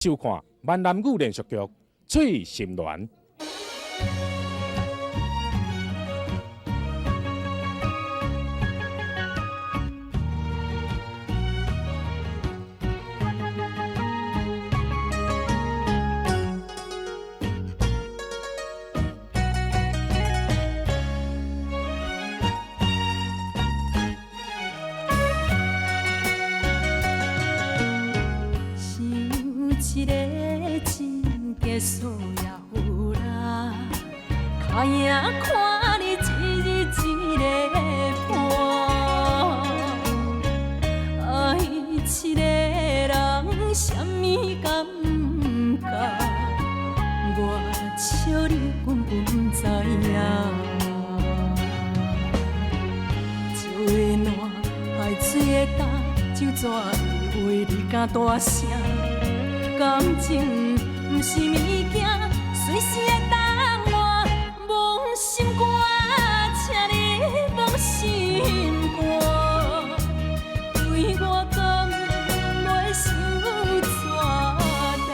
收看閩南語連續劇《翠心戀》。想一个真假数也有啦，脚影看你一日一个伴，爱一个人啥物感觉？我笑你根本不知影。石的烂，海水的干，酒怎会为你敢大声？感情毋是物件，随时会当换。摸心肝，请你摸心肝，对我敢袂伤折重？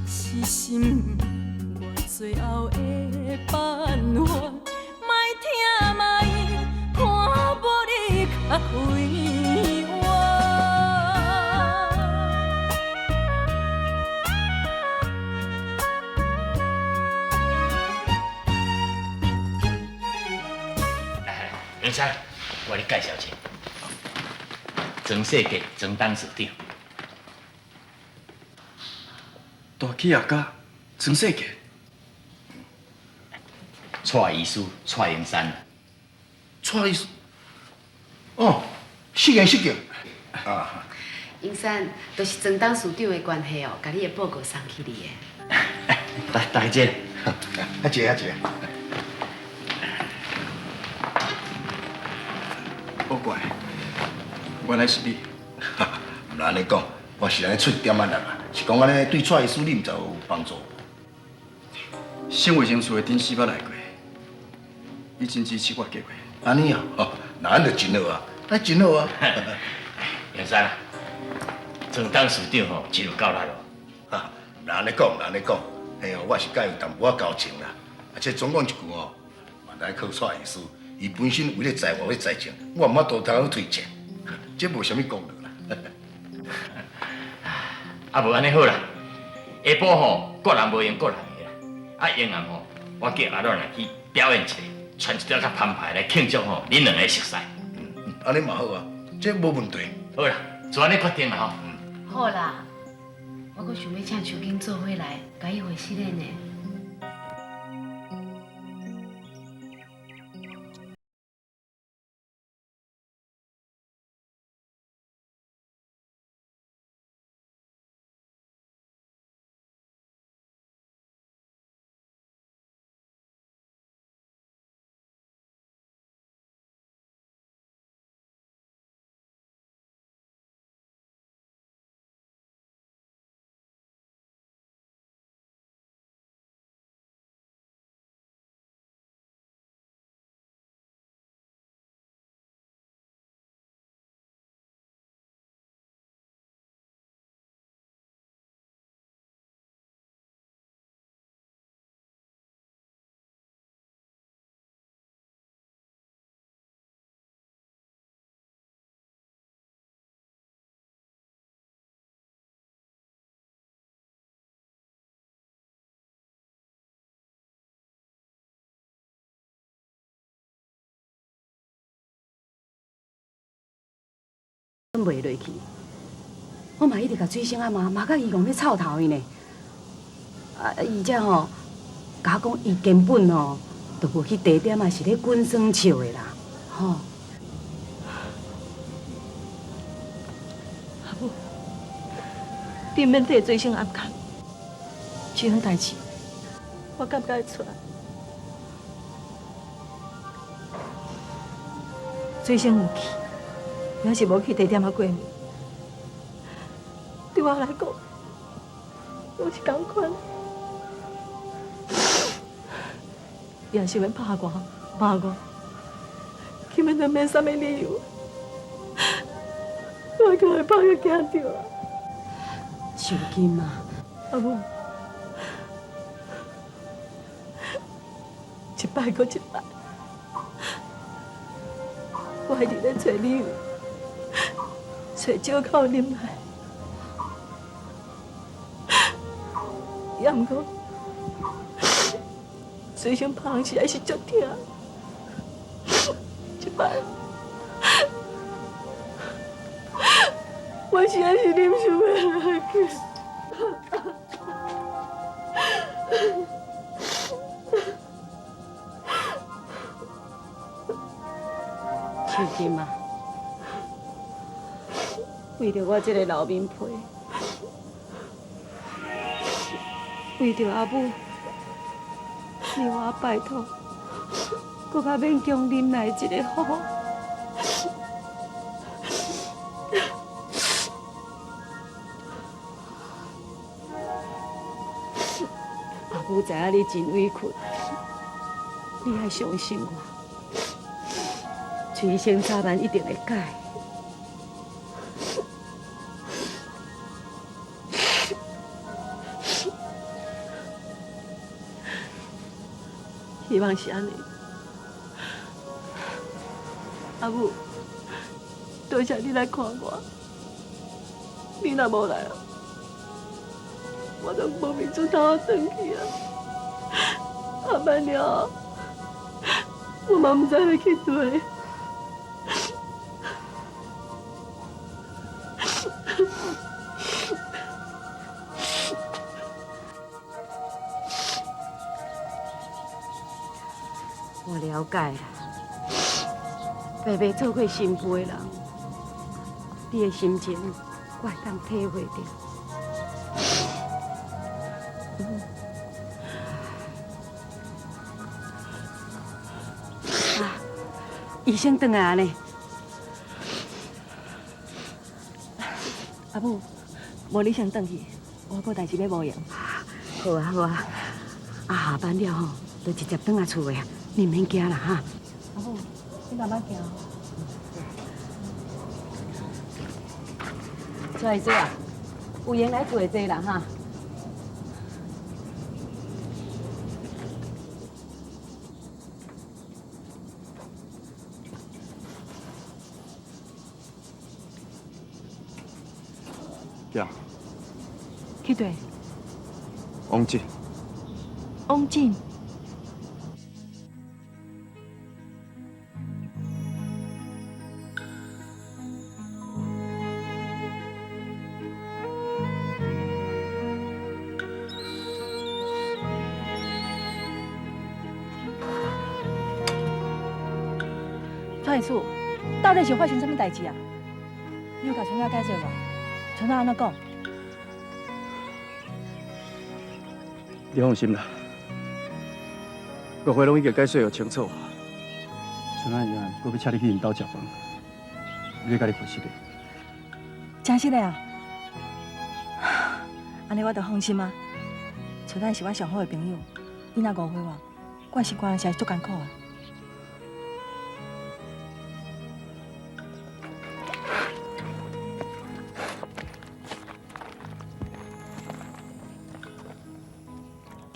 是心我最后的办法，莫疼莫看无你较快活。来来，永山，我给你介绍一下，庄世杰，庄董事长。大企业家庄世杰，蔡医师，蔡英山。蔡医师，哦，失敬失敬。啊，英山，就是庄董事长的关系哦，共你的报告送去你的。来，大家坐。啊坐啊坐。无怪，原来是你。毋通按呢讲，我是按呢出一点仔力啊，是讲按呢对蔡医师你毋知有帮助。省卫生署的陈师捌来过，伊真支持我的计划。按呢哦，那按就真好啊，那真好啊。杨山啊，庄董事长吼真有够力哦。哈，毋通按呢讲，毋通按呢讲，嘿哦，我是佮有淡薄仔交情啦。啊，这总讲一句吼，嘛来靠蔡医师，伊本身为咧财务咧财政，我毋法度通去推荐，这无啥物功劳啦。啊，无按呢好啦，下晡吼，各人无闲各人的啦。啊，下暗吼，我叫阿伦来去表演一下，穿一条较澎湃来庆祝吼，恁两个熟似。嗯，按呢嘛好啊，这无问题。好啦，就按呢决定啦吼。好啦，我阁想欲请秋瑾做伙来，共伊会失礼呢。袂落去，我嘛一直共水星仔骂，骂甲伊戆咧臭头伊呢。啊，伊才吼，共我讲，伊根本吼，就无去茶店啊，是咧滚耍笑的啦，吼。阿母，你毋免替水星暗藏，这项代志，我感觉会出来。水星有去。也是无去茶店仔过暝，对我来讲，拢是仝款。伊也是欲拍我、骂我，根本就免啥物理由，我阁会拍甲惊著啊！秀金啊，阿母，一摆阁一摆，我一直咧揣理由，揣借口忍耐，也毋过，随身旁实在是足疼，这摆我实在是忍受袂落去。秀金啊，为著我这个老面皮，为著阿母，你我拜托，阁较勉强忍耐一下好无？阿母知影你真委屈，你爱相信我。崔医生早晚一定会改。希望是按呢。阿母，多谢你来看我。你若无来，我都无面子通转去啊！下班了，我嘛毋知欲去佗。我了解啦，白白做过新妇的人，你的心情我会当体会著。啊，医生转来啊呢。阿母，无你先转去，我阁有代志欲无闲。好啊好啊，啊下班了吼，就直接转来厝的啊，你毋免惊啦哈。阿母，你慢慢行。蔡医师啊，有闲来厝坐啦哈。对。去佗？王进。王进。蔡医师，到底是发生啥物代志啊？你有共春仔解释无？春仔按怎讲？你放心啦，误会拢已经解释予清楚啊。春仔伊啊，阁欲请你去𪜶兜食饭，伊欲共你负实的。真实的啊？按呢我就放心啊。春仔是我上好的朋友，伊若误会我，我心肝实在足艰苦啊。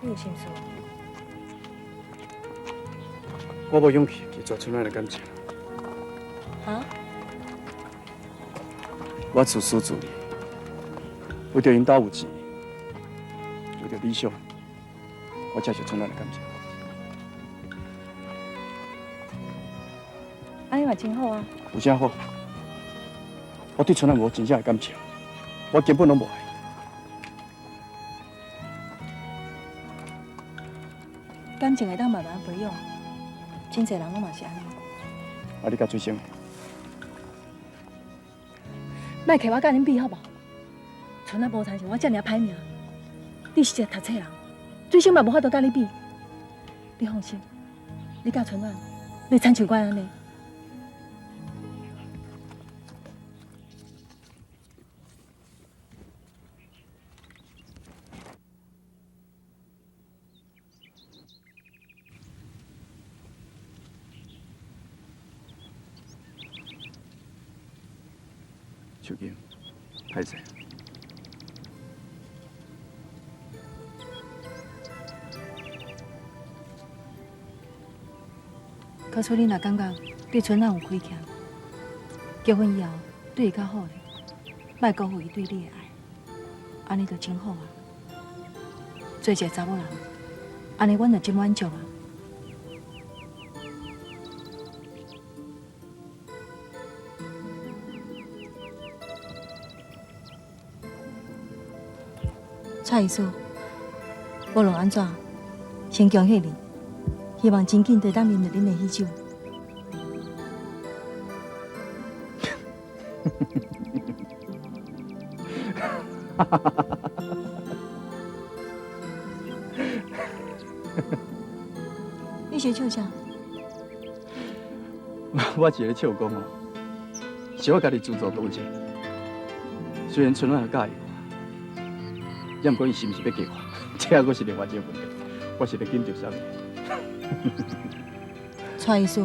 你有心事？我无勇气拒绝春仔的感情。哈？我自私自利，为著𪜶兜有钱，为著理想，我接受春仔的感情。按呢嘛真好啊！有啥好？我对春仔无真正的感情，我根本拢无爱。感情会当慢慢培养，真济人拢嘛是按呢。啊，你佮水星？莫摕我佮恁比好无？春仔无亲像我遮尔歹命，你是一个读册人，水星嘛无法度佮你比。你放心，你佮春仔袂亲像我按呢。秀金，歹势，假使你若感觉对春兰有亏欠，结婚以后对伊较好咧，莫辜负伊对你的爱，按呢就真好啊。做一个查某人，按呢阮就真满足啊。蔡医师，无论按怎，先恭喜你，希望真紧就当啉著恁的喜酒。你是笑啥？我是咧笑讲哦，是我家己自作多情。虽然春兰有佮意我，也毋过伊是毋是欲嫁我，这犹阁是另外一个问题。我是咧紧张啥物？蔡医师，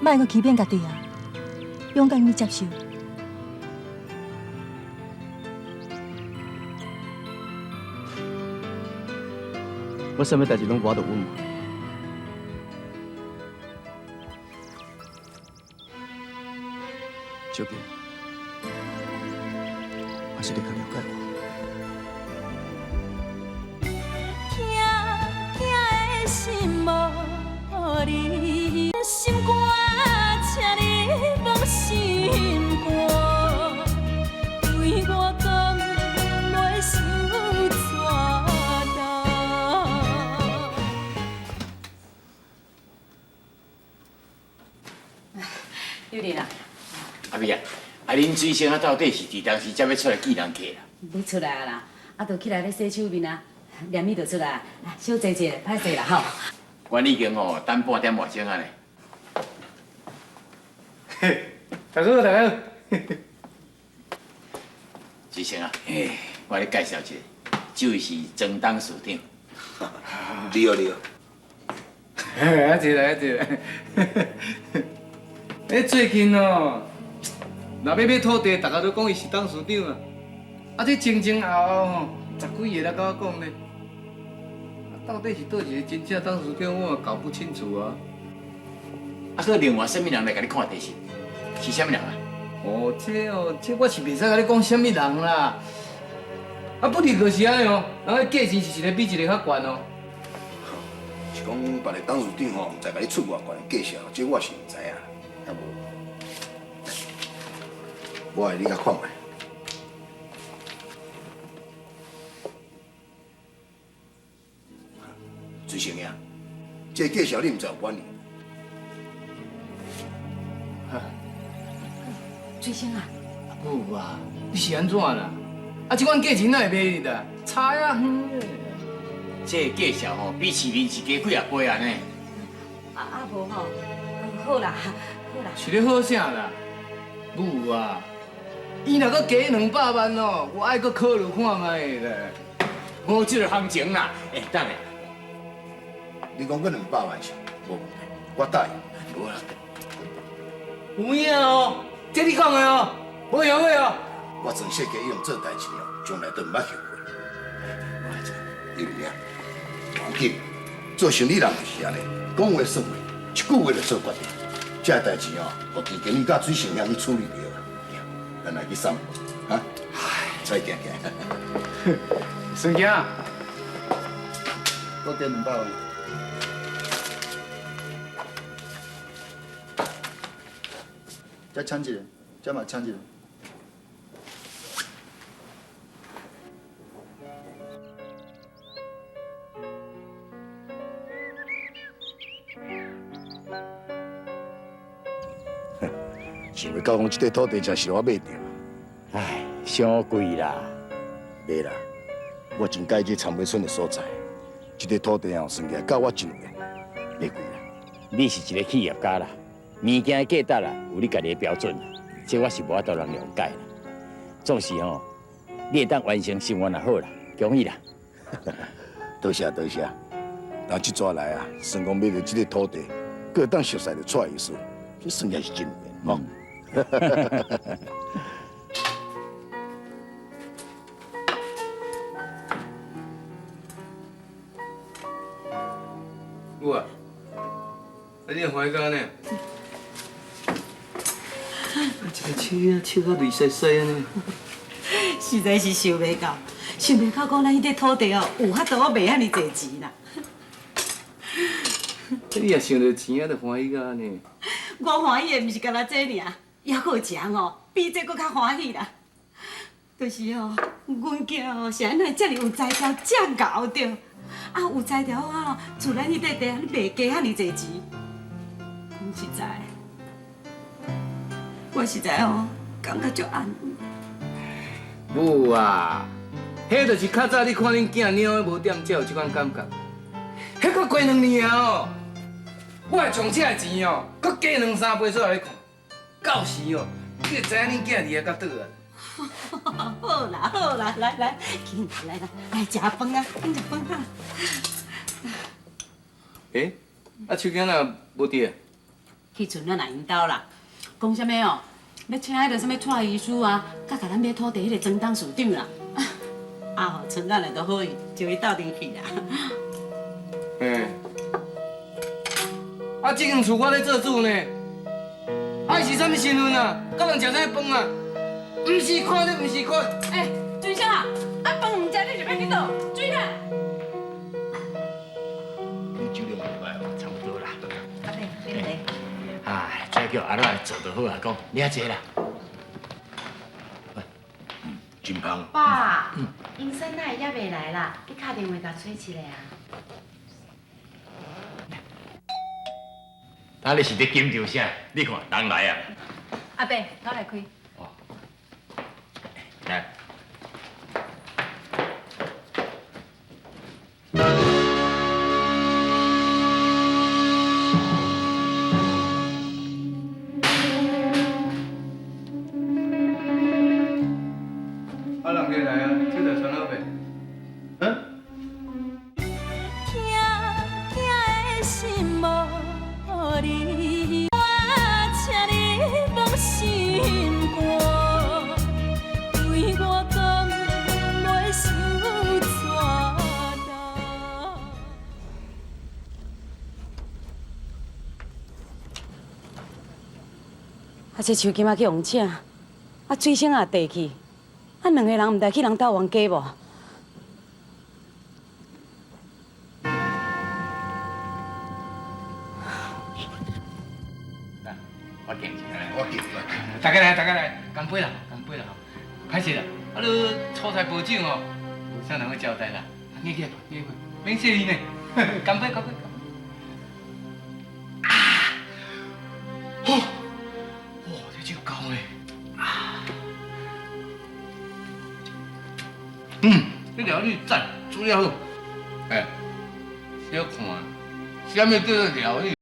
莫阁欺骗家己啊！勇敢去接受。我啥物代志拢无法度隐瞒。小姐，还是你较了解我。疼疼的心无你，心肝，请你放心肝，对我讲袂伤怎重。玉玲啊，阿美啊，啊恁水生啊到底是伫当时才欲出来见人客啦？欲出来啊啦，啊，就起来咧洗手面啊，连伊就出来，小坐者，歹势啦吼。阮已经吼等半点外钟啊咧。大家好，大家好。水生啊，我来介绍一下，这位是庄董事长。你好，你好。啊，坐来，坐来。哎，最近哦，若欲买土地，大家都讲伊是董事长啊。啊，这前前后后吼，十几个来共我讲咧。啊，到底是佗一个真正董事长，我嘛搞不清楚啊。啊，阁另外啥物人来共你看地是？是啥物人啊？哦，这哦，这我是袂使共你讲啥物人啦。啊，不哩就是按呢哦，人个价钱是一个比一个较悬哦。是讲别个董事长吼，毋知共你出偌悬的价钱，这我是毋知影。啊无，我爱你共看觅。水生兄，这个介绍你毋知有关联？水生啊，阿母啊，你是按怎啦？啊，这款价钱哪会卖得啊？差啊远咧。这个介绍吼，比市面是加几啊倍啊呢。啊无吼，好啦，好啦。是咧好啥啦？母啊，伊若阁加200万哦，我爱阁考虑看觅咧。无这个行情啦，欸，等下，你讲阁200万是无问题，我答应。无啦。有影哦，这你讲的哦，无后悔哦。我全世界用做代志哦，从来都毋捌后悔。有影，无紧，做生意人就是按呢，讲话算话，一句话就做决定。这代志哦，予陈经理佮水生兄去处理就好。咱来去散步，啊，再行行。孙仔，阁加200万。再请一个，再嘛请一个。想袂到讲这块土地真是我买著，唉，伤贵啦。袂啦，我真佮意这长尾村的所在，这块土地哦，算起来佮我真有缘，袂贵啦。你是一个企业家啦，物件的价值啦，有你家己的标准啦，这我是无法度人谅解啦。总是吼，你会当完成心愿就好啦，恭喜啦！多谢多谢。人这逝来啊，算讲买著这块土地，阁会当熟似著蔡医师，这算起来是真有缘吼。有啊，啊你歡喜到按呢？一个笑啊，笑到淚潲潲按呢。實在是想袂到，想袂到講咱彼塊土地哦，有法度賣遐爾濟錢啦。你若想著錢啊，就歡喜到按呢。我歡喜的毋是干焦這爾，猶閣有一項哦，比這閣較歡喜啦。就是哦，阮囝哦，是按怎會遮爾有才調，遮𠢕著？啊，有才調啊，自咱彼塊地賣加遐爾濟錢。講實在，我實在哦，感覺足安慰。母啊，彼就是較早你看恁囝貓無踮才有這款感覺。彼閣過兩年啊哦，我會將這个錢哦，閣加兩三倍出來你看。到時哦，你會知影恁囝厲害到佗啊！好啦好啦，來來，緊來來來食飯啊，緊食飯啊！欸，啊手機哪無佇？去存咱阿𪜶兜啦，講啥物哦？欲請彼个啥物蔡醫師啊，佮共咱買土地彼個莊董事長啦。啊吼，春咱來都好伊，就伊鬥陣去啦。欸，啊這間厝我咧做主呢，啊伊是啥物身份啊？佮人食啥物飯啊？毋是看你，毋是看。欸，水生啊，啊飯毋食，你是欲去佗？水啦！你酒量袂歹哦，差不多啦。阿伯，你來。啊，這叫阿來做就好啊，講你遐濟啦。真芳。爸，醫生哪會猶未來啦？你敲電話共催一下啊。啊，你是咧緊張啥？你看人來啊。阿伯，我來開。哦。來。啊，人客來啊，這就穿好袂？嗯？疼疼的心無你，我請你放心肝，對我講袂傷怎啦？啊，這手金仔去予人請，啊，水星也地去，啊，兩個人毋知去人兜冤家無？來，我敬一下，我敬，大家來，大家來，乾杯啦，乾杯啦！歹勢啦，啊你初菜無酒哦，無啥人會招待啦。你起來，你起來，免謝伊呢。乾杯，乾杯，乾杯！啊！哦，哇，這酒夠呢。啊！嗯，這料理讚，煮了好。哎，小看，啥物叫做料理？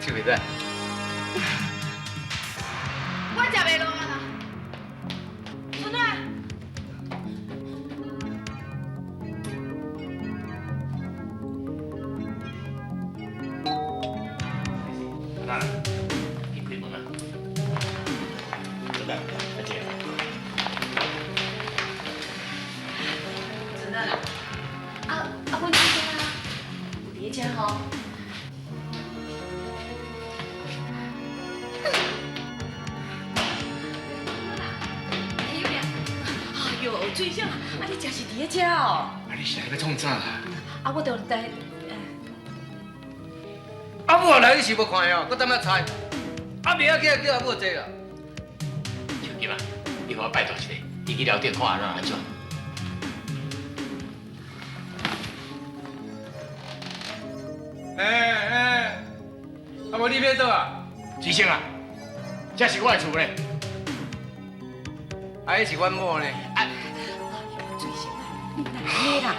手袂使。我食袂落啊啦，春仔。阿去開門啊！來，阿姐。水生啊，啊你真是佇咧遮哦？啊，你是來欲創啥啦？啊，我就來。阿母來你是無看哦，閣踮遐猜。啊，明仔起來叫阿母坐啦。小金啊，你予我拜託一下，你去樓頂看按怎。欸欸，啊無你欲佗啊？水生啊，這是我的厝呢。啊，彼是阮某呢。啊，水生啊，你莫按呢啦，